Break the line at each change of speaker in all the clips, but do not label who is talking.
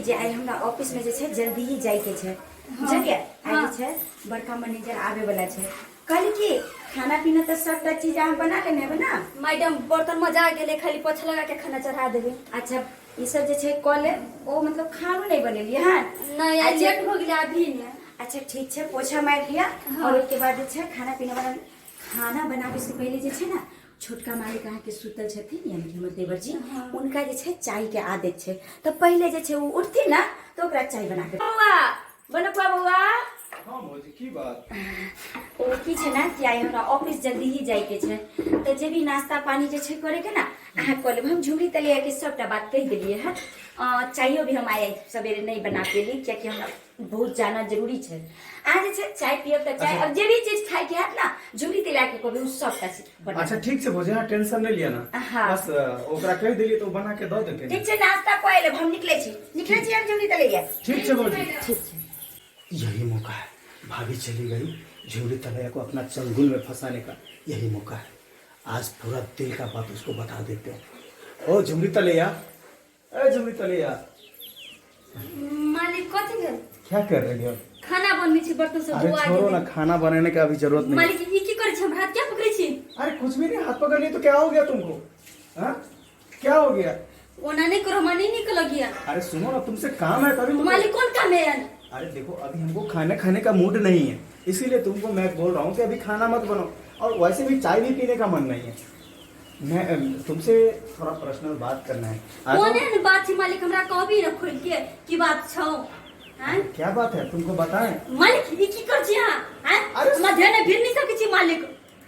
जे आइ हमरा ऑफिसमे जे छै जल्दी ही जाइके छै, बुझलियै? आइ जे छै बड़का मैनेजर आबै वाला छै। कहली कि खाना पीना तऽ सबटा चीज अहाँ बना लेने हेबै ने?
मैडम, बर्तन मजा गेलै, खाली पोछा लगा के खाना चढ़ा देबै।
अच्छा, ई सब जे छै कऽ लेब। ओ मतलब खानो नहि बनेलियै हँ?
नहि, आइ लेट हो गेलै अभी ने।
अच्छा, ठीक छै, पोछा मारि लिअ और ओहिके बाद जे छै खाना पीना बना। खाना बनाबै से पहिले जे छै ने, छोटका मालिक अहाँके सुतल छथिन, यानी कि हमर देवर जी, हुनका जे छै चाय के आदत छै, तऽ पहिले जे छै ओ उठथिन ने तऽ ओकरा चाय बना के। बौआ, बनपुआ बौआ।
हाँ भौजी, की बात?
ओ की छै ने कि आइ हमरा ऑफिस जल्दी ही जाइके छै, तऽ जे भी नाश्ता पानी जे छै करैके ने, अहाँ कऽ लेब। हम झुमरी तलियाके सबटा बात कहि देलियै हँ। चायो भी हम आइ सवेरे नहि बना पेली, कियाकि हमरा बहुत जाना जरूरी छै। अहाँ जे छै चाय पियब तऽ चाय और जे भी चीज खायके हैत ने, झुमरी तलियाके कहबै, ओ सबटा चीज बना।
अच्छा, ठीक छै भौजी, अहाँ टेंशन नहि लिअ ने।
हाँ।
बस ओकरा कहि देलियै तऽ ओ बना के दऽ देतै।
ठीक छै, नाश्ता कऽ लेब, हम निकलै छी, निकलै छी हम झुमरी तलैया।
ठीक छै भौजी।
ठीक छै।
यही मौका है, भाभी चली गई, झुमरी तलैया को अपना चंगुल में फंसाने का यही मौका है। आज पूरा दिल का बात उसको बता देते हैं। ओ झुमरी तलैया, ए झुमरी तलैया।
मालिक, कथी भेल?
क्या कर रही हो?
खाना बनबै छी, बर्तन सब
अरे
धोआ
छोड़ो
गेलै।
ना, खाना बनाने का अभी जरूरत नहीं।
मालिक, ई की करै छी? हम हाथ क्या पकड़ै छी?
अरे कुछ भी नहीं, हाथ पकड़ लिए तो क्या हो गया तुमको? हाँ, क्या हो गया?
ओना नहीं करो, हमरा नहीं निक लगिया।
अरे सुनो ना, तुमसे काम है तभी तो।
मालिक, कौन काम है यार?
अरे देखो, अभी हमको खाना खाने का मूड नहीं है, इसीलिए तुमको मैं बोल रहा हूँ कि अभी खाना मत बनाओ, और वैसे भी चाय भी पीने का मन नहीं है। मैं तुमसे थोड़ा पर्सनल बात करना है, आ
कोन
जाओ।
एहन बात छै मालिक, हमरा कहबी ने खोल के की बात छौ? हैं?
क्या बात है, तुमको बताएं?
मालिक, ई की कर छी अहाँ? हैं?
अरे
हमरा ध्यान भीड़ नहीं सकै छी मालिक।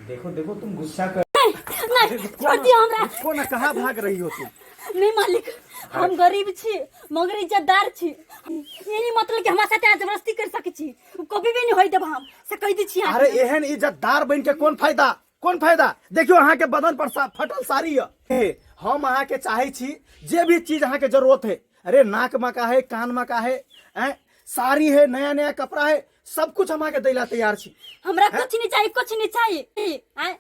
देखो देखो, तुम गुस्सा कर
नहीं, छोड़ दियो हमरा।
रुको ना, कहाँ भाग रही हो तुम?
नहीं मालिक, हम गरीब छी मगर इज्जतदार छी। ये नहीं मतलब कि हमरा साथे अहाँ जबरदस्ती कर सकै छी। कभी भी नहीं होई देब हम, से कहि दै छी अहाँके।
अरे एहन इज्जतदार बन के कौन फायदा, कौन फायदा? देखियो, अहाँ के बदन पर फटल साड़ी है। हे, हम अहाँ के चाहे छी जे भी चीज अहाँ के जरूरत है, अरे नाक मका है, कान मका है, हैं? साड़ी है, नया नया कपड़ा है, सब कुछ हम अहाँ के दैला तैयार छी।
हमरा कुछ नहीं चाहिए, कुछ नहीं चाहिए। आँय?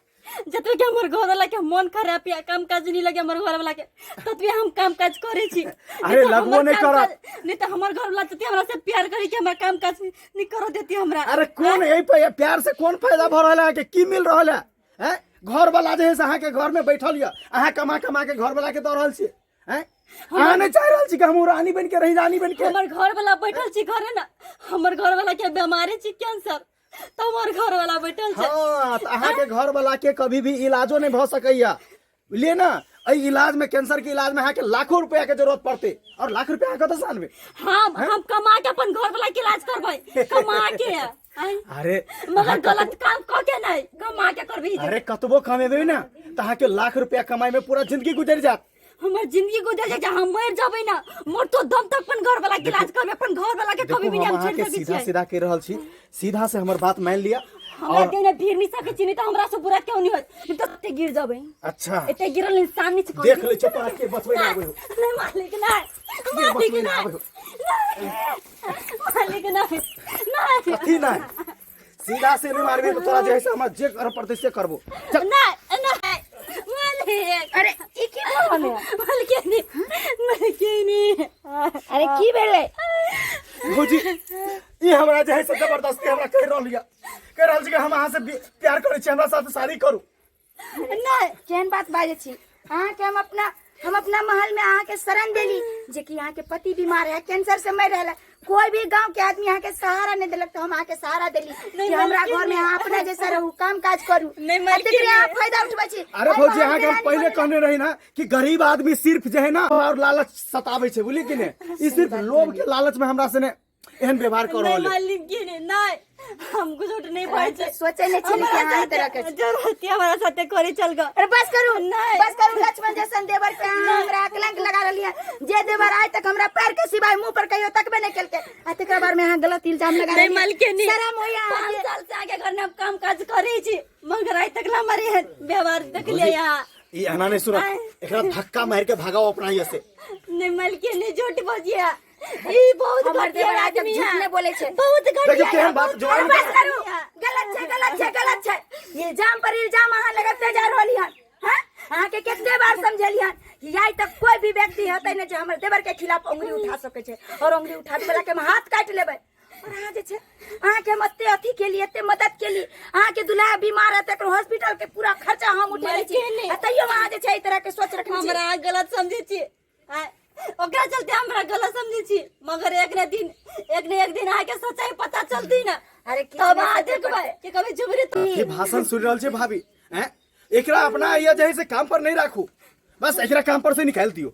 जतबे के हमर घर वाला के मन खराब या काम काज नहीं लगे हमर घर वाला के, ततबे हम काम काज करे छी।
अरे
नहीं तो
लगबो
हमर
नहीं
काम
करत।
नहीं तो हमर घर वाला जते हमरा से प्यार करे के हमरा काम काज नहीं कर देती हमरा।
अरे कौन यही पे प्यार से कौन फायदा भ रहल है के की मिल रहल है? हैं? घर वाला जे है से अहाँ के घर में बैठल यऽ, अहाँ कमा कमा के घर वाला के दऽ रहल छी। हैं? अहाँ नहीं चाह रहल छी कि हम रानी बन के रही, रानी बन के।
हमर घर वाला बैठल छी घरे ना, हमर घर वाला के बीमारी छी कैंसर, तो हमर घर वाला बैठल छै।
हाँ, तऽ अहाँ के घर वाला के कभी भी इलाजो नहीं भऽ सकैया, बुझलियै ना? एहि इलाज में, कैंसर के इलाज में अहाँ के लाखों रुपया के जरूरत पड़ते, और लाख रुपया अहाँ कतऽ से आनबै?
हम कमा के अपन घर वाला के इलाज करबै, कमा के। आँय?
अरे
मगर
अहाँ
गलत काम कऽ के नहीं, कमा के करबै।
अरे कतबो कमेबै ना तऽ अहाँ के लाख रुपया कमाई में पूरा जिंदगी गुजरि जायत।
हमर जिंदगी गुजर जाय, हम मर जाबै ना, मर तो दम तक अपन घर वाला के इलाज करबै, अपन घर वाला के
देखो,
कभी भी
हम
नहीं हम
अहाँ
छोड़
के
सकै
सीधा
छियै।
सीधा कहि रहल छी, सीधा से हमर बात मान लिअ।
हमरा
और
देह में भीड़ नहीं सकै छी, नहीं तो हमरा से बुरा क्यों नहीं होत, नहीं तो एते गिर जाबै।
अच्छा।
एते गिरल इंसान नहीं छै।
देख लै छियौ तोरा के बचबै लए आबै हो।
नहीं मालिक, नहीं मालिक,
बचबै लए
नहीं
आबै हो।
नहीं मालिक, नहीं नहीं।
कथी नहीं? सीधा से नहीं मारबी तो तोरा जे है से हमरा जे करऽ पड़तै से करबो। चल।
नहीं नहीं मालिक।
अरे ई की भऽ रहल है?
मालिक नहीं, मालिक नहीं।
अरे की भेलै?
भौजी, ई हमरा जे है से जबरदस्ती हमरा कहि रहल यऽ, कहि रहल छै कि हम अहाँ से प्यार करै छी, हमरा साथ शादी करू।
नहीं।
केहन बात बाजै छी अहाँके? हम अपना महल में अहाँके शरण देली, जे कि अहाँके पति बीमार है, कैंसर से मर रहल है, कोई भी गांव के आदमी अहाँके सहारा नहीं देलक, तो हम अहाँके सहारा देली
नहीं,
कि हमरा
मालकिन
घर में अहाँ अपना जैसा रहू, काम काज करू।
नहीं,
आ
मालकिन
तेकरे अहाँ
नहीं।
फायदा उठबै छी।
अरे
हम
भौजी,
अहाँके
अहाँके हम
रानी
पहिले
बनेला।
कहने रही ना कि गरीब आदमी सिर्फ जे है ना और लालच सताबै छै, बुझलियै कि नहि? ई सिर्फ लोभ के लालच में हमरा से ने एहन व्यवहार कर
नहीं
रहल है।
मालिक के नहीं, नहीं हम कुछ उठ नहीं पाए छे।
सोचे नहीं छली कि अहाँ तरह के छी।
जरूरत हमारा साथे करे चल ग।
अरे बस करू,
नहीं।
बस करू। लक्ष्मण जैसन देवर के अहाँ हमरा कलंक लगा रहली है। जे देवर आइ तक हमरा पैर के सिवाय मुंह पर कहियो तकबे नहीं केलकै, आ तेकरा बारे में अहाँ गलत इल्जाम लगा
नहीं
रहली है।
मालिक नहीं।
शरम होइया
5
अहाँके।
साल से आगे घर में हम काम काज करे छी, मगर आइ तक ना मरे हैं व्यवहार देख लिया यहाँ।
ई एना नहीं सुनत, एकरा धक्का मार के भगाओ अपना यहाँ से।
नहीं मालिक नहीं, झूठ बजिया, ई बहुत
हमर
घटिया
देवर आइ तक
आदमी
झूठ
है।
नहि बोलै छै।
बहुत घटिया
देखियौ केहन
है,
बात
बहुत
जुबान
बस करू,
घटिया।
गलत छै, गलत छै, गलत छै। इल्जाम पर इल्जाम अहाँ लगते जा रहली हन। हैं? अहाँके कते बार समझेली हन कि कि आइ तक कोई भी व्यक्ति हेतै ने जे हमर देवर के खिलाफ उंगली उठा सकै छै और उंगली उठाबै वाला के हम हाथ काटि लेबै। और अहाँ जे छै अहाँके हम एते अथी केली, एते मदद केली, अहाँके दुल्हा बीमार है तकर हॉस्पिटल के पूरा खर्चा हम उठेने छी,
मलकिनी।
आ तैयो अहाँ जे छै एहि तरह के सोच रखने छी।
हमरा अहाँ गलत समझै छी, आँय, ओकरा चलते हमरा गलत समझै छी, मगर एक ने दिन, एक ने एक दिन अहाँके सच्चाई पता चलती ना।
अरे किछु
तब
नहि
अहाँ
सोचै
देखबै
पड़तै।
कि कभी झुमरी तो
ये भाषण सुन रहल छै भाभी, हैं? एकरा अपना ये जे है से काम पर नहीं राखू, बस एकरा काम पर से निकाल दियो।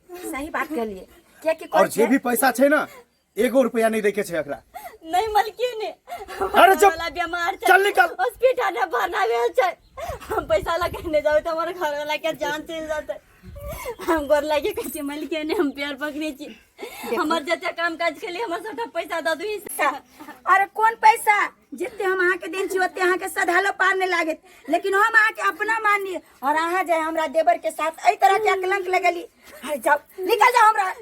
सही बात कहलिए, कियाकि
और जे भी पैसा छै ना, एगो रुपया नहीं देके छै एकरा।
नहीं मलकिनी,
अरे चुप।
वाला बीमार छै,
चल निकल।
हॉस्पिटल में भरना भेल छै, हम पैसा लगे नहीं जाऊ तो हमर घर वाला के जान चल जाते। हम गोर लागे कहै छी मलकिनी, हम पैर पकड़े छी, हमर जते काम काज के लिए हमर सबटा पैसा दऽ दू।
अरे कोन पैसा, जते हम अहाँके देन छी ओते अहाँके सधालो पार नहीं लागत, लेकिन हम अहाँके अपना मानली और अहाँ जे हमरा देवर के साथ एहि तरह के कलंक लगली। अरे जाओ, निकल जाओ हमरा।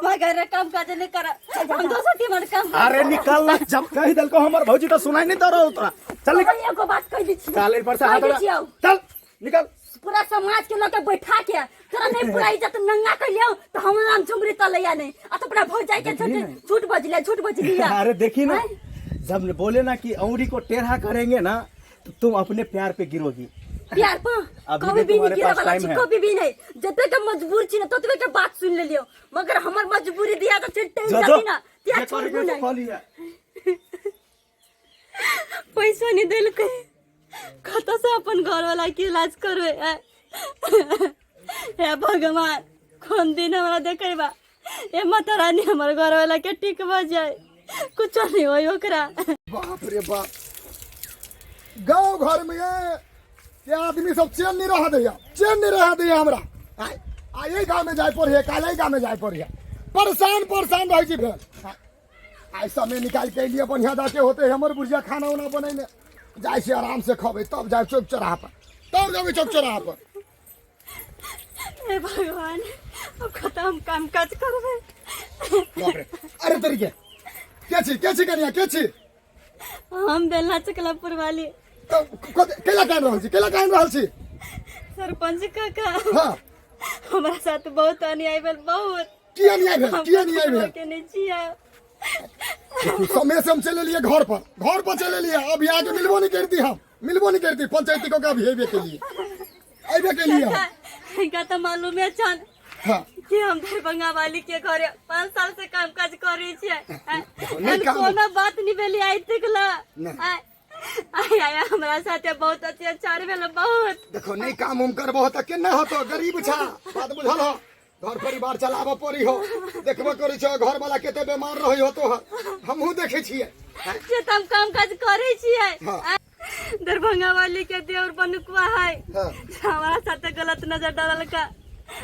मगर काम काज नहीं कर, हम दोसर के मन काम।
अरे निकल ना, जब कही देलको हमर भौजी तो सुनाई नहीं दे रहल तोरा। चल निकल।
एगो बात कह दै छी।
काले पर से हाथ
कह दै
उठा।
छी आउ।
चल निकल।
पूरा समाज के लोग के बैठा के तोरा नहीं पूरा इज्जत नंगा कर लियो तो हम नाम झुमरी तलैया नहीं, आ तो अपना भौजाई के
देखली
झूठ
नहीं।
झूठ बजलिया, झूठ बजलिया।
अरे देखी ना, जब बोले ना कि औरी को टेढ़ा करेंगे ना तो तुम अपने प्यार पे गिरोगी।
प्यार पर
अभी
कभी
भी
भी नहीं
तुम्हारे
गिरे
पास
वाला
टाइम
छी,
है।
कभी भी नहीं। जते के मजबूर छी ना ततबे के बात सुन लेलियो, मगर हमर मजबूरी दिया तो चल
जो
जाती ना, त्या
जे
छोड़बू
करे के
नहीं।
कह लिया।
पैसा नहीं देलकै, कतऽ से अपन घर वाला के इलाज करबै? हे भगवान, कोन दिन हमरा देखेबा? हे माता रानी, हमर घर वाला के ठीक भऽ जाय, कुछो नहीं होय ओकरा।
बाप रे बाप, गांव घर में ये आदमी सब चैन नहीं रह दैया, चैन नहीं रह दैया हमरा। आ यही गांव में जाय पड़े, काल एहि गांव में जाय पड़े, परेशान परेशान रहै छी भेल। आइ समय निकालि के एलियै, बढ़िया जाके होते हमर बुढ़िया खाना उना बनैने, जाइ छी आराम से खबै, तब जाय चौक चौराहा पर, तब जेबै चौक चौराहा पर।
हे भगवान, अब खत्म काम काज करबै।
बाप रे, अरे तरीके के छी, के छी कनिया, के छी?
हम बेलना चकलापुर वाली।
तब केला कान रहल छी, केला कान रहल छी?
सरपंच काका,
हाँ,
हमरा साथ बहुत अन्याय भेल, बहुत।
की अन्याय भेल, की अन्याय भेल?
के नहीं छियै।
देखू, समय से हम चलि एलियै घर पर, घर पर चलि एलियै, अभी आके मिलबो नहीं करती, हम मिलबो नहीं करती पंचायती को, अभी अयबे के लिए, अयबे के लिए हम।
हिनका तऽ मालूमे छन
हाँ,
कि हम दरभंगा वाली के घरे 5 साल से काम काज करै छियै।
नहीं
एहन
काम-
कोनो बात नहीं भेलै आइ तक ला।
नहीं।
आइ आइ हमरा साथे बहुत अत्याचार भेल, बहुत।
देखो, नहीं काम उम करबो तऽ केना होतो, गरीब छा, बात बुझल हो, घर परिवार चलाबऽ पड़ी हो, देखबो करै छो घर वाला कते बीमार रहै हो तोहर, हमहूँ देखै छियै।
से तऽ हम काम काज करै छियै।
हाँ।
दरभंगा वाली के देवर बनुकवा है,
हाँ।
हमरा साथे गलत नजर डाललका,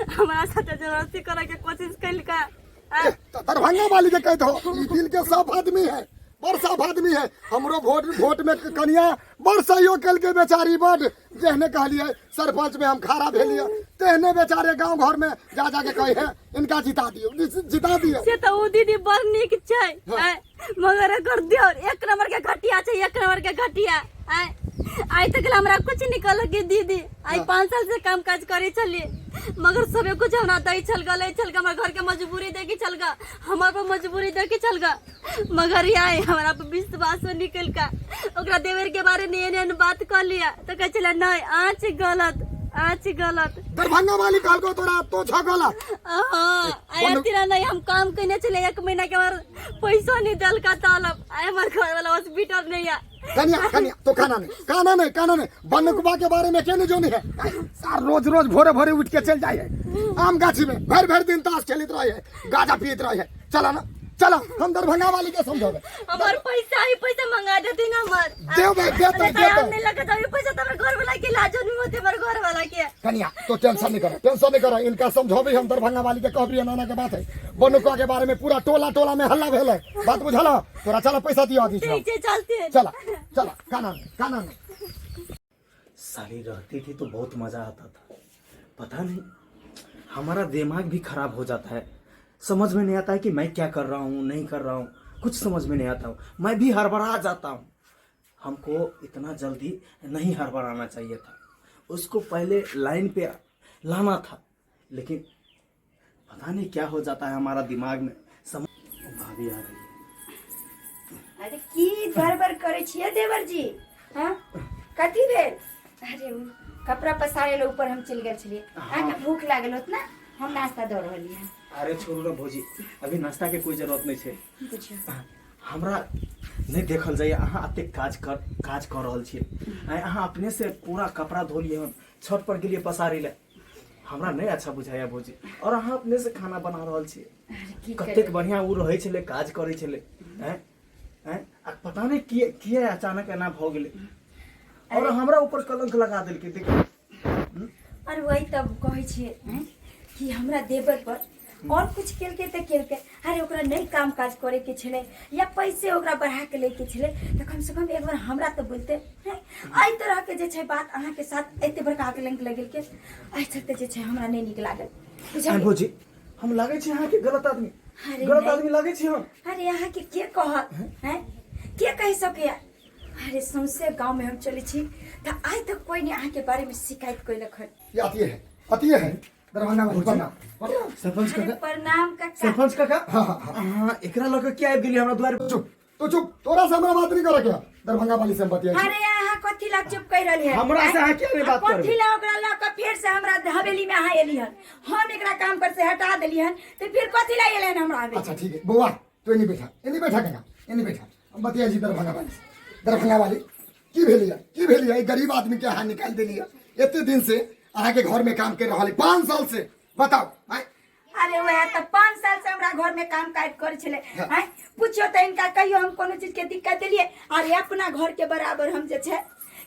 हमरा साथे जबरदस्ती करे के कोशिश कैलका।
ए, तऽ दरभंगा वाली के कहत हो, ई दिल के साफ आदमी है, बड़ साफ आदमी है, हमरो वोट वोट में कनिया बड़ सहयोग केलकै बेचारी, बड़ जेहने कहलियै सरपंच में हम खड़ा भेलियै तेहने बेचारे गांव घर में जा जा के कहे है इनका जिता दियो, जिता दियो।
से तऽ उ दीदी बड़ नीक छै,
हाँ।
आँय, मगर एकर देवर एक नंबर के घटिया छै, एक नंबर के घटिया। आँय, आइ तक हमरा कुछ नहीं कहलक कि दीदी, आइ
हाँ।
5 साल से काम काज करे छलियै, मगर सबे कुछ हमरा दै छल ग, लै छल ग, हमर घर के मजबूरी देखी छल ग, हमर पर मजबूरी देखी छल ग, मगर आइ हमरा पर विश्वास निकल का ओकरा देवर के बारे में एहन एहन बात कह लिया तो कहै छलै नहीं आँच गलत, आँच गलत।
दरभंगा वाली कहलको तोरा तो छ गलत।
हाँ, आइ तेरा नहीं हम काम कने छलै 1 महीना के बाद पैसो नहीं देलका तलब, आइ हमर घर वाला हॉस्पिटल नहीं है।
कनिया कनिया तो खाना नहीं, खाना नहीं, खाना नहीं, बनुकबा के बारे में के नहीं जोनी है, सार रोज रोज भोरे भोरे उठ के चल जाए है आम गाछी में, भर भर दिन ताश खेलित रहे है, गांजा पियत रहे है। चला ना, चला हम दरभंगा वाली के समझावे।
हमर पैसा ही पैसा मंगा देती ना हमर।
देबै, देतै,
अरे
देतै।
हम नहीं लगत अभी पैसा तो हमर घर वाला के इलाज नहीं होते, हमर घर वाला के।
कनिया तो टेंशन नहीं करो, टेंशन नहीं करो, इनका समझावे हम दरभंगा वाली के कहबी नाना के बात है, बनुकवा के बारे में पूरा टोला टोला में हल्ला भेल है, बात बुझल हो? तोरा चला पैसा दियो आदि।
ठीक छै, चलते।
चला चला, खाना नहीं, खाना नहीं।
साली रहती थी तो बहुत मजा आता था, पता नहीं हमारा दिमाग भी खराब हो जाता है, समझ में नहीं आता है कि मैं क्या कर रहा हूँ, नहीं कर रहा हूँ, कुछ समझ में नहीं आता हूँ, मैं भी हड़बड़ा जाता हूँ। हमको इतना जल्दी नहीं हड़बड़ाना चाहिए था, उसको पहले लाइन पे लाना था, लेकिन पता नहीं क्या हो जाता है हमारा दिमाग में। भाभी आ रही है।
अरे की गड़बड़ करै छियै देवर जी? हाँ, कथी भेल? अरे उ कपड़ा पसारे ले ऊपर हम चलि गेल छलियै। अहाँके भूख लागल होत ना, हम नाश्ता दऽ रहलियै हन।
अरे छोड़ू ना भौजी, अभी नाश्ता के कोई जरूरत नहीं छै।
बुझियौ,
हमरा नहीं देखल जाइए, अहाँ एतेक काज कर रहल छियै। आइ अहाँ अपने से पूरा कपड़ा धोलियै हन, छत पर गेलियै पसारै लए। हमरा नहीं अच्छा बुझाइया भौजी। और अहाँ अपने से खाना बना रहल छियै।
अरे की
कतेक
करबै?
बढ़िया ओ रहै छलै, काज करै छलै। आँय आँय, आ पता नहीं किए किए अचानक एना भऽ गेलै और हमरा ऊपर कलंक लगा देलकै, देखियौ।
और वही तब कहै छियै हैं, कि हमरा देवर पर और कुछ केलकै तऽ केलकै। अरे ओकरा नहि काम काज करे के छलै या पैसे ओकरा बढ़ा के लैके छलै तऽ कम से कम एक बार हमरा तऽ बोलते हैं। एहि तरह के जे छै बात अहाँके साथ एते बड़का कलंक लगेलकै, एहि चलते जे छै हमरा नहि नीक लागल, बुझलियै?
भौजी, हम लागै छी अहाँके गलत आदमी?
अरे
गलत
नहि।
आदमी लागै छी हम?
अरे अहाँके के कहत हैं, के कहि सकैया? अरे सौंसे गाँव में हम चलै छी तऽ आइ तक कोई नहीं अहाँके बारे में शिकायत कैलक हन।
ये अतिए है, अतिए है दरभंगा में। प्रणाम, प्रणाम।
सरपंच
अरे
काका।
प्रणाम काका।
सरपंच काका।
हाँ, हाँ, हाँ।
अहाँ एकरा लऽ कऽ किया आबि गेलियै हमरा दुआरि पर?
चुप, तो चुप, तोरा से हमरा बात नहीं करे के है। दरभंगा वाली से हम बतियाइ छी।
अरे अहाँ कथी ला चुप कहि रहली हन?
हमरा से अहाँ किया नहि बात करबै?
कथी ला ओकरा लऽ कऽ फेर से हमरा हवेली में अहाँ एली हन? हम एकरा काम पर से हटा देली हन तऽ फिर कथी ला एलै हन हमरा हवेली?
अच्छा ठीक है बौआ, तू एनी बैठा, एनी बैठा काका, एनी बैठा। हम बतियाइ छी दरभंगा वाली से। दरभंगा वाली, की भेलियै, की भेलियै? ई गरीब आदमी के अहाँ निकालि देलियै। एते दिन से अहाँके घर में काम कर रहल है, 5 साल से, बताउ आँय?
अरे वएह तऽ 5 साल से हमरा घर में काम काज करै छलै। आँय, पूछियो तऽ हिनका, कहियो हम कोनो चीज के दिक्कत देलियै? अरे अपना घर के बराबर हम जे छै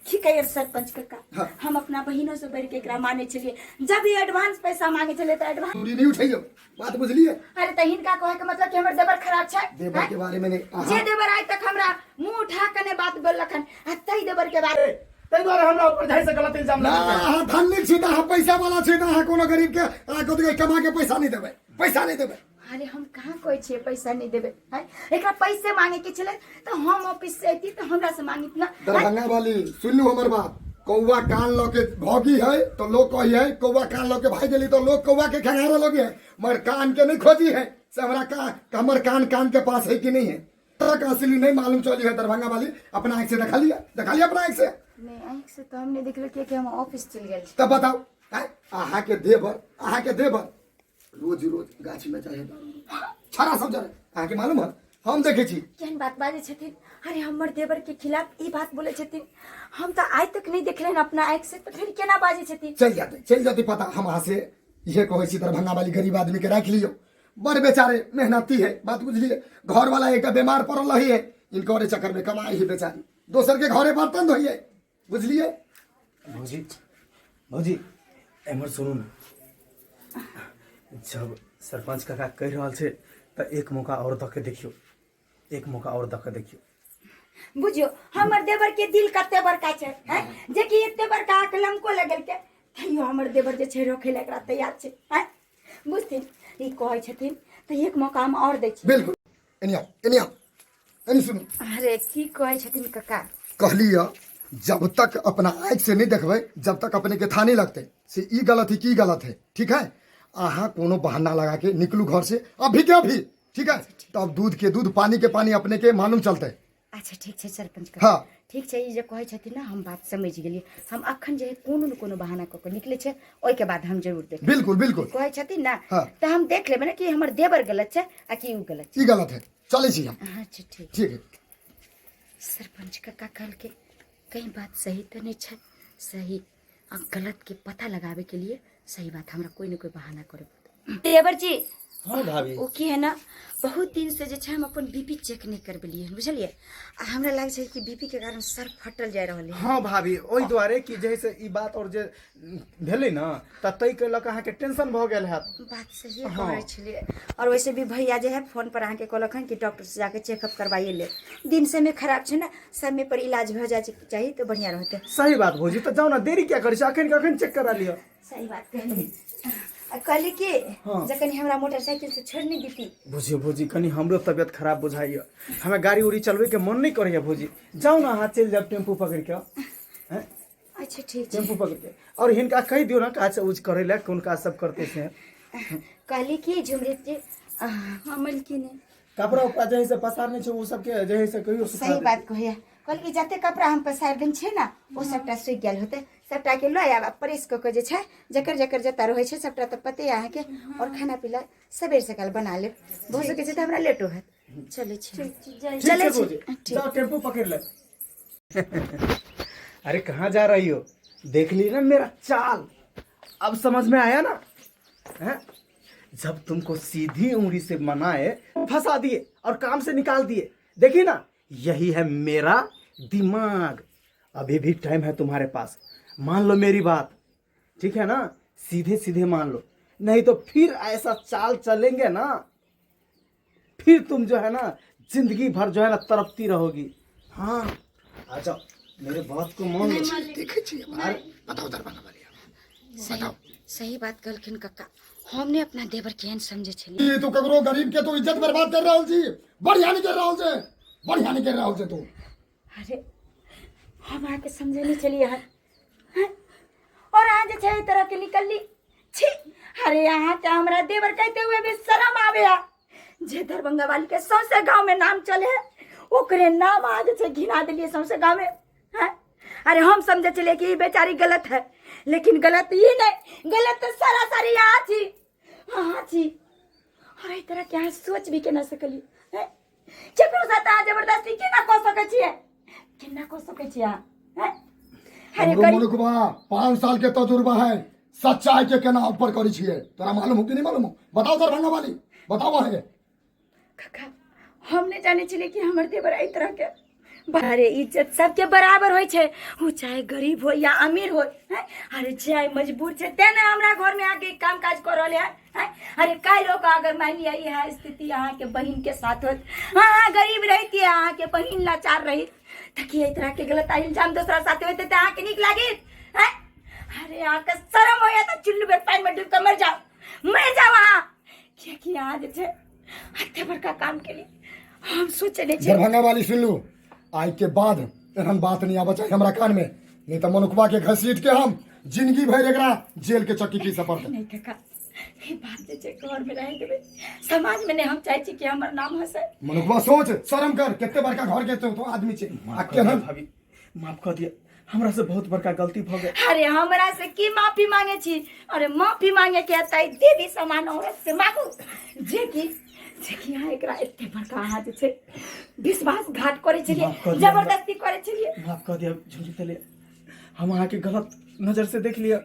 की कहियै सरपंच काका, हम अपना बहिनो से बढ़ि के एकरा मानै छलियै। जब भी एडवांस पैसा मांगे छलियै तऽ एडवांस
दूरी नहीं उठैयौ, बात बुझलियै?
अरे तऽ हिनका कहै के मतलब कि हमर देवर खराब छै?
देवर
आँय?
के बारे में नहीं
जे
अहाँ
देवर आइ तक हमरा मुंह उठा के नहि बात बोललक हन, आ तै देवर के बारे
ताहि दुआरे हमरा ऊपर जाहि से गलत इल्जाम
ना
लगेलकै।
अहाँ धनिक छी तऽ अहाँ पैसा वाला छी तऽ अहाँ कोनो गरीब के अहाँ कथी कहै, कमा के पैसा नहीं देबै, पैसा नहीं देबै।
अरे हम कहाँ कहै छियै पैसा नहि देबै? आँय, एकरा पैसे मांगे के छलै तऽ हम ऑफिस से अयती तऽ हमरा से मांगित ना, आँय?
दरभंगा वाली, सुन लू हमर बात। कौआ कान लऽ के भौगी है तो लोग कही है, कौआ कान लऽ के भागि गेली तो लोग कौआ के खंगारे लगे है, मगर कान के नहीं खोजी है से हमरा का हमर कान कान के पास है कि नहीं है। तक असली नहीं मालूम चली है। दरभंगा वाली, अपना आँख से देखा लिया, देखा लिया अपना आँख से।
नहि, आँखि से तऽ हम नहि देखलियै कियाकि हम ऑफिस चलि गेल छी।
तब बताउ आँय? अहाँके देवर, अहाँके देवर रोज रोज गाछी में जाइ है, दारू छड़ा सब जरे, अहाँके मालूम है? हम देखै छी।
केहन बात बाजै छथिन? अरे हमर देवर के खिलाफ ई बात बोलै छथिन, हम तऽ आइ तक नहि देखलियनि अपना आँखि से, तऽ फेर केना बाजै छथिन?
चलि जाते, चलि जाते पता। हम अहाँ से इहे कहै छी, दरभंगा वाली, गरीब आदमी के राखि लियौ। बड़ बेचारे मेहनती है, बात बुझलिए? घर वाला एक बीमार पड़ल रही है, इनकरे चक्कर में कमाई है बेचारी, दोसर के घरे बर्तन धोइए, बुझलिए?
भौजी, भौजी, एम्हर सुनू ने। जब सरपंच काका कहि रहल छै तऽ एक मौका आओर दऽ के देखियौ, एक मौका आओर दऽ के देखियौ।
बुझियौ हमर देवर के दिल कते बड़का छै हैं, जे कि एते बड़का कलंको लगेलकै तैयो हमर देवर जे छै रखै लए एकरा तैयार छै हैं। बुझथिन, ई कहै छथिन तऽ एक मौका हम आओर दै छी।
बिल्कुल, एनी आओ, एनी आओ, एनी सुनू।
अरे की कहै छथिन काका?
कहली है, जब तक अपना आँखि से नहीं देखबै जब तक अपने के था नहीं लगते से ई गलत है की गलत है। ठीक है, अहाँ कोनो बहाना लगा के निकलू घर से अभी के अभी, ठीक है? तब दूध के दूध, पानी के पानी अपने के मालूम चलते।
अच्छा ठीक छै सरपंच काका। ठीक छै, ई जे कहै छथिन ने, हम बात समझि गेलियै। हम अखन जे है कोनो ने कोनो बहाना कऽ के निकलै छै, ओहिके बाद हम जरूर देखबै।
बिल्कुल बिल्कुल।
कहै छथिन ने,
हाँ।
तऽ हम देख लेबै ने कि हमर देवर गलत छै आ कि ओ गलत
ई गलत है। चलै छी हम।
छै। अच्छा ठीक।
ठीक है।
सरपंच काका कहलकै, कहीं बात सही तऽ नहि छै। सही आ गलत के पता लगाबे के लिए सही बात हमरा कोई ने कोई बहाना करे पड़तै। देवर जी।
हाँ भाभी।
ओ की है ना, बहुत दिन से जे छै हम अपन बीपी चेक नहि करबेलियै हन, बुझलियै? आ हमरा लागै छै कि बीपी के कारण सर फटल जा रहल है।
हाँ भाभी, ओहि दुआरे कि जे है से ई बात और जे भेलै ने तऽ ताहिके लऽ कऽ अहाँके टेंशन भऽ गेल हैत।
बात सही कहै छलियै। और वैसे भी भैया जे है फोन पर अहाँके कहलक हन कि डॉक्टर से जाके चेकअप करवाइए ले। दिन समय खराब छै ने, समय पर इलाज भऽ जाइ चाही तऽ बढ़िया रहतै।
सही बात भौजी, तऽ जाउ ने, देरी किया करै छी? अखन के अखन चेक करा लिअ।
सही बात कहलियै। आ कहली कि जे कनि हमरा मोटरसाइकिल से छोड़ि नहि देती।
बुझियौ भौजी, कनि हमरो तबियत खराब बुझाइए, हमरा गाड़ी उड़ी चलबैके मन नहि करैए। भौजी, जाउ ने, अहाँ चलि जायब टेम्पू पकड़ि कऽ, हैं?
अच्छा ठीक छै।
टेम्पू पकड़ि के, और हिनका कहि दियौ ने काज उज करै लए, कोन काज सब करतै से।
कहली कि झुमरी जी
हाँ मलकिनी।
कपड़ा उपड़ा जे है से पसारने छै, ओ सबके जे है से कहियो सुखा
सही
देतै।
बात कहैया। कहल कि जते कपड़ा हम पसारि देने छियै ने, ओ सबटा सुखि गेल होतै, सबटा के लऽ आयब आ प्रेस कऽ के जे छै जकर जकर जतऽ रहै छै सबटा तऽ पते अहाँके। और खाना पीना सबेर सकाल बना लेब, भऽ सकै छै तऽ हमरा लेटो हैत। चलै छी।
ठीक छै, जाइ।
ठीक
चलै
छै
छी।
भौजी।
ठीक।
जाओ, टेम्पू पकड़ ले। अरे कहाँ जा रही हो? देख ली ना मेरा चाल, अब समझ में आया ना? हैं? जब तुमको सीधी उंगली से मनाए, फंसा दिए और काम से निकाल दिए। देखिए ना, यही है मेरा दिमाग। अभी भी टाइम है तुम्हारे पास, मान लो मेरी बात, ठीक है ना? सीधे सीधे मान लो, नहीं तो फिर ऐसा चाल चलेंगे ना, फिर तुम जो है ना जिंदगी भर जो है ना तड़पती रहोगी। हाँ, आ जाओ, मेरे बात को मान लो।
देखै छियै हमरा। बताउ दरभंगा वाली।
सही सही बात कहलखिन कक्का। हम ने अपना देवर केहन समझे छलियै।
ई तू ककरो गरीब के तू इज्जत बर्बाद कर रहल छी। बढ़िया नहीं कर रहल छै, बढ़िया नहीं कर रहल छै तू।
अरे हम अहाँके समझेने छलियै हन, हैं? और अहाँ जे छै एहि तरह के निकलली, छी। अरे अहाँके हमरा देवर कहते हुए भी शरम आवे है। जे दरभंगा वाली के सौंसे गांव में नाम चले है, ओकरे नाम अहाँ जे छै घिना देलियै सौंसे गांव में, हैं? अरे हम समझे छलियै कि ई बेचारी गलत है, लेकिन गलत ई नहीं, गलत तो सरासरी अहाँ छी, अहाँ छी। और एहि तरह के अहाँ सोच भी केना सकलियै, हैं? केकरो साथ अहाँ जबरदस्ती केना कऽ सकै छियै, केना कऽ सकै छियै अहाँ, हैं? अरे
हमरो
गरीब
मुल्कबा 5 साल के तजुर्बा है, सच्चाई के केना ऊपर करै छियै, तोरा मालूम हो कि नहीं मालूम हो? बताओ दरभंगा वाली, बताओ अहाँके।
काका, हम नहि जानै छलियै कि हमर देवर एहि तरह के। अरे इज्जत सबके बराबर होइ छै, ओ चाहे गरीब हो या अमीर हो, हैं? अरे जे आइ मजबूर छै तें ने हमरा घर में आके काम काज कर रहल है, हैं? अरे काल्हि लोग अगर मान लिया इएह स्थिति अहाँके बहिन के साथ होत, अहाँ गरीब रहितियै, अहाँके बहिन लाचार रहित, तऽ की एहि तरह के गलत इल्जाम दोसरा साथे होते तऽ अहाँके नीक लागित, हैं? अरे अहाँके शरम होइए तऽ चुल्लू बेर पानि में डूब कऽ मरि जाउ, मरि जाउ अहाँ, कियाकि अहाँ जे छै एते बड़का काम के लिए हम सोचे नहीं छियै।
दरभंगा वाली सुन लू, आइ के बाद एहन बात नहीं आबऽ चाही हमरा कान में, नहीं तऽ मनुखबा के घसीट के हम जिंदगी भरि एकरा जेल के चक्की पीसऽ पड़तै।
नहीं काका, ई बात जे छै घर में रह देबै, समाज में नहीं हम चाहे छी कि हमर नाम हंसे।
मनुखबा सोच, शर्म कर, कते बड़का घर के तो आदमी छै आ
माफ कर दिया
केहन।
भाभी, माफ कर दिया, हमरा से बहुत बड़का गलती भ गेल।
अरे हमरा से की माफी मांगे छी? अरे माफी मांगे के तै देवी समान औरत से मांगू, जे कि अहाँ एकरा एते बड़का अहाँ जे छै विश्वासघात करै छलियै,
माफ कर दिया हमरा।
जबरदस्ती करै छलियै।
माफ कर दिया झुमरी तले, हम अहाँके गलत नजर से देख लिया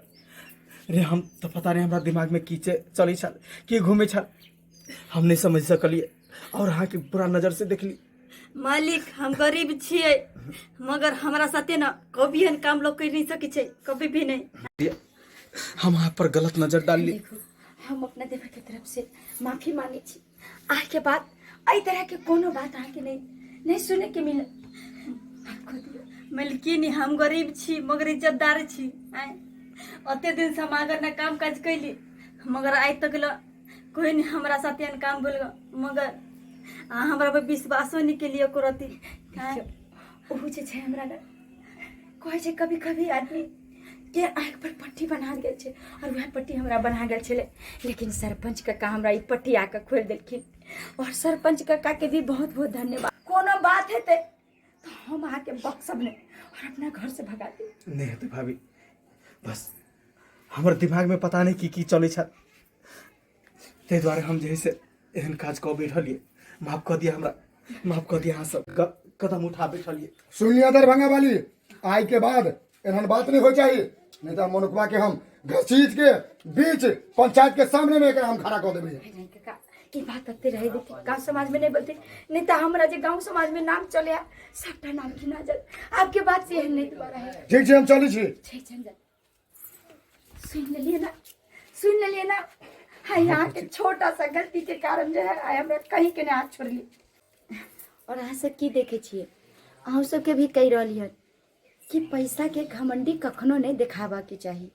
रे। हम तो पता नहीं हमरा दिमाग में की चलै छल, की घूमे छल, हम नहीं समझ सकलिए और अहाँके बुरा नजर से देख ली।
मालिक, हम गरीब छियै, मगर हमरा साथे न कभी एहन काम लोग कर नहीं सकै छै, कभी भी नहीं।
हम अहाँ पर गलत नजर डाल ली।
देखू, हम अपना देवर के तरफ से माफी मांगे छी। आइ के बाद एहि तरह के कोनो बात अहाँके नहीं नहीं सुने के मिले। माफ कऽ दियौ।
मलकिनी, हम गरीब छी मगर इज्जतदार छी। आँय, ओते दिन से हम अगर न काम काज कैली, मगर आइ तक ल कोई नहीं हमरा साथे एहन काम बोल, मगर अहाँ हमरा पर विश्वासो नहीं केलिए एको रत्ती। आँय?
ओहो जे छै हमरा ने कहै छै कभी कभी आदमी के आँखि पर पट्टी बना गेल छै, और वएह पट्टी हमरा बना गेल छलै, लेकिन सरपंच कक्का हमरा ई पट्टी आके खोलि देलखिन, और सरपंच कक्का के भी बहुत बहुत धन्यवाद। कोनो बात हेतै तऽ हम अहाँके बक्सब नहि और अपना घर से भगा देब।
नहीं हेतै भाभी, बस हमर दिमाग में पता नहीं की की चलै छल, ताहि दुआरे हम जे है से एहन काज कऽ बैठलियै। माफ कऽ दिअ हमरा, माफ कऽ दिअ। अहाँ सब कदम उठा बैठलियै।
सुन लिया दरभंगा वाली, आइ के बाद एहन बात नहीं हो चाहिए, नहीं तो मनुखबा के हम घसीट के बीच पंचायत के सामने में एकरा हम खड़ा कर देबै।
नहीं काका, ई बात अते रहे देती, गांव समाज में नहीं बोलते, नहीं तो हमरा जे गांव समाज में नाम चले सबटा नाम घिना जात। आपके बात से एहन नहीं दोबारा है।
ठीक छै, हम चलै छी।
ठीक छै, जा। सुन लेलिए ना, सुन लेलिए ना। हाँ, यहाँ के छोटा सा गलती के कारण जो है आइ हमरा कहीं के नहीं हाथ छोड़ली। और अहाँ सब की देखे छियै? अहूँ सबके भी कहि रहली हन कि पैसा के घमंडी कखनो नहीं देखाबऽ के चाही।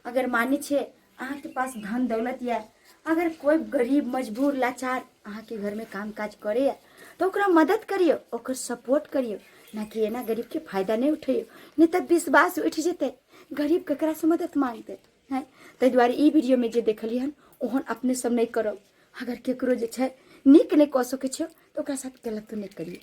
अगर मानै छियै अहाँके पास धन दौलत यऽ, अगर कोइ गरीब मजबूर लाचार अहाँके घरमे काम काज करैए तऽ ओकरा मदद करियौ, ओकर सपोर्ट करियौ, ना कि एना गरीबके फायदा नहि उठैयौ, नहि तऽ विश्वास उठि जेतै, गरीब ककरासँ मदद मांगतै? हैं तऽ ताहि दुआरे ई वीडियोमे जे देखलियै हन ओहन अपने सब नहि करब। अगर केकरो जे छै नीक नहि कऽ सकै छियै तऽ ओकरा साथ गलतो नहि करियै।